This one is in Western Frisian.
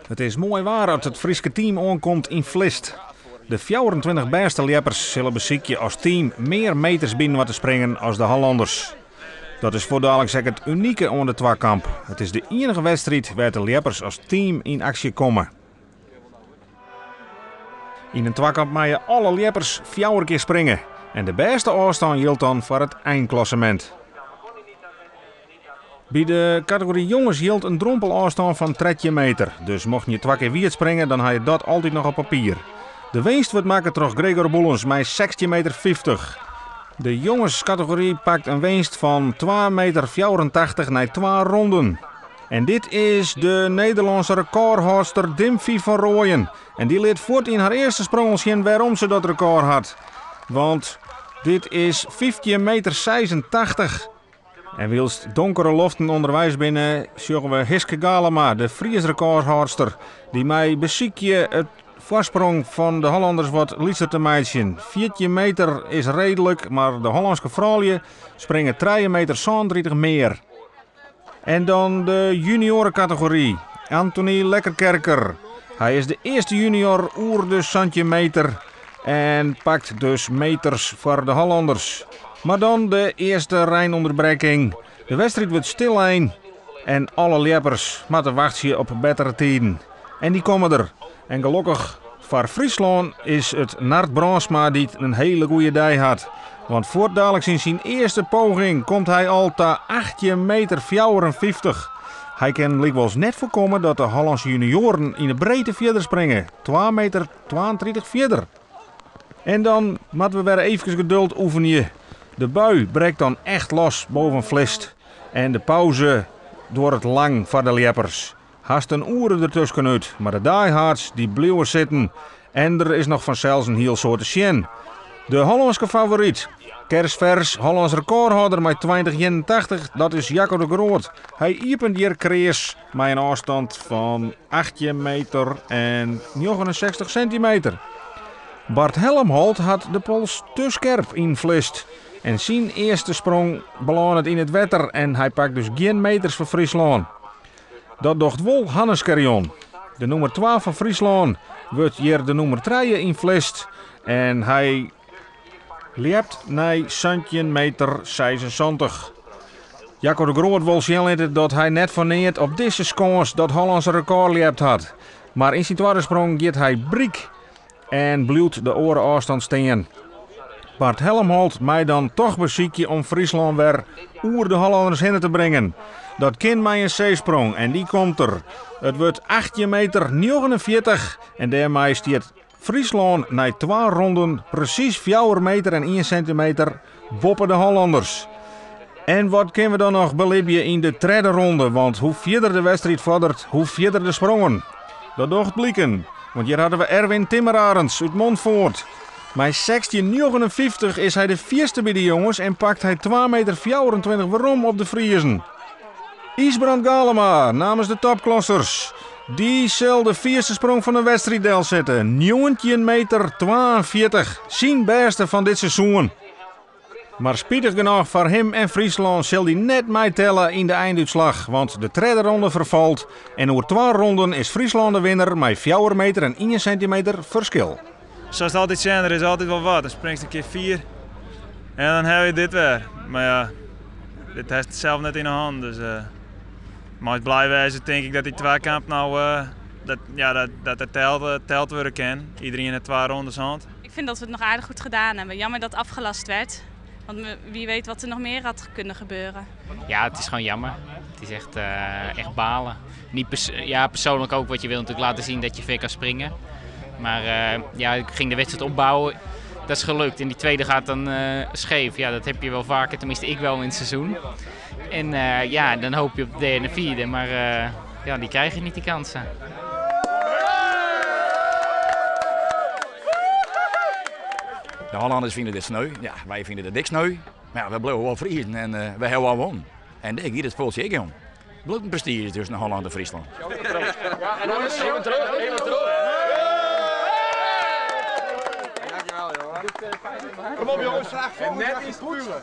It is moai waar as it Fryske team oankomt yn Vlist. De 24 bêste ljeppers sille besykje as team mear meters byinoar te springen as de Hollanders. Dat is fuortdaliks ek it unike oan de twakamp. It is de iennige wedstriid wêr't de ljeppers as team yn aksje komme. Yn in twakamp meie alle ljeppers fjouwer kear springe en de bêste ôfstân jildt dan foar it einklassemint. By de kategory jonges jildt in drompelôfstân fan 13 meter. Dus mochten je twa kear wiet springe, dan ha je dat altyd noch op papier. De winst wurdt makke troch Gregor Boelens mei 16 meter 50. De jongeskategory pakt in winst fan 2 meter 84 nei twa ronden. En dit is de Nederlânske rekôrhâldster Dimphy van Rooijen. En dy lit fuort yn har earste sprong al sjen wêrom se dat rekôr hat. Want dit is 15 meter 86. En wylst donkere loften ûnderweis binne, sjogge we Hiske Galema, de Fries rekôrhâldster, dy mei besykje it foarsprong fan de Hollanders wat lytser te meitsjen. 14 meter is reedlik, mar de Hollânske froulju springe 3 meter 37 mear. En dan de juniorenkategory. Anthony Lekkerkerker. Hy is de earste junior oer de 17 meter en pakt dus meters foar de Hollanders. Mar dan de earste reinûnderbrekking. De wedstriid wurdt stillein en alle ljeppers moatte wachtsje op bettere tiden. En dy komme der. En gelokkich foar Fryslân is it Nard Brandsma dy't in hiele goede dei hat. Want fuortdaliks yn syn earste poging komt hy al ta 18 meter 54. Hy kin lykwols net foarkomme dat de Hollânske junioaren yn 'e breedte fierder springe, 2 meter 32 fierder. En dan moatte we wer eefkes geduld oefenje. De bui brekt dan echt los boven Vlist. En de pauze duorret lang foar de ljeppers. Hast in oere der tuskenút, mar de diehards dy bliuwe sitten en der is noch fansels in hiel soad te sjen. De Hollânske favoryt, kersfers Hollânsk rekôrhâlder mei 2081, dat is Jaco de Groot. Hy iepent hjir kreas mei in ôfstand fan 18 meter en 69 sintimeter. Bart Helmholt hat de pols te skerp yn Vlist en syn earste sprong belânet yn it wetter en hy pakt dus gjin meters foar Fryslân. Dat docht wol Hannes Scherjon. De nûmer 2 fan Fryslân wurdt hjir de nûmer 3 yn Vlist en hy ljept nei 17 meter 76. Jaco de Groot wol sjen litte dat hy net foar neat op dizze skâns dat Hollânske rekôr ljept hat. Mar yn syn twadde sprong giet hy bryk en bliuwt de oare ôfstân stean. Bart Helmholt mei dan toch besykje om Fryslân wer oer de Hollanners hinne te bringen. Dat kin mei in C-sprong en dy komt der. It wurdt 18 meter 49 en dêrmei stiet Fryslân nei twa ronden presys 4 meter en 1 sintimeter boppe de Hollanders. En wat kinne we dan noch belibje yn de tredde ronde? Want hoe fierder de wedstriid foarderet, hoe fierder de sprongen. Dat docht bliken, want hjir hadden we Erwin Timmerarends út Montfoort. Mei 16,59 is hy de fierste by de jonges en pakt hy 2 meter 24 werom op de Friezen. Ysbrand Galema namens de topklassers. Dy sil de fierste sprong fan de wedstriid delsette. 19 meter 42, syn bêste fan dit seizoen. Mar spitich genôch foar him en Fryslân sil dy net meitelle yn de eindútslach, want de tredde ronde ferfalt en oer twa ronden is Fryslân de winner mei 4 meter en 1 sintimeter ferskil. Sa'tst altyd sein, der is altyd wol wat. Dan springst in kear fier en dan ha je dit wer. Mar ja, dit hast sels net yn de hannen. Dus uh, meist blij wêze tink ik dat dy twakamp no uh, dat, ja, dat, dat er teld, eh, teld wurde kin. Iedereen hat twa rondes hân. Ik vind dat we het nog aardig goed gedaan hebben. Jammer dat afgelast werd. Want wie weet wat er nog meer had kunnen gebeuren. Ja, het is gewoon jammer. Het is echt, uh, echt balen. Niet pers ja, persoonlijk ook, want je wil natuurlijk laten zien dat je ver kan springen. Maar uh, ja, ik ging de wedstrijd opbouwen. Dat is gelukt. En die tweede gaat dan uh, scheef. Ja, dat heb je wel vaker, tenminste ik wel in het seizoen. En ja, dan hoop je op de derde en vierde. Maar ja, die krijgen niet die kansen. De Hollanders fine dit sneu. Ja, wy fine it ek sneu. Mar ja, wy bliuwe wol Friezen en uh, wy hawwe al wûn. En dêr giet it spultsje ek om. Bliuwt in prestiizje tusken Hollân en Fryslân. Ja, en even terug, even terug. Kom op jongens, net iets spulen.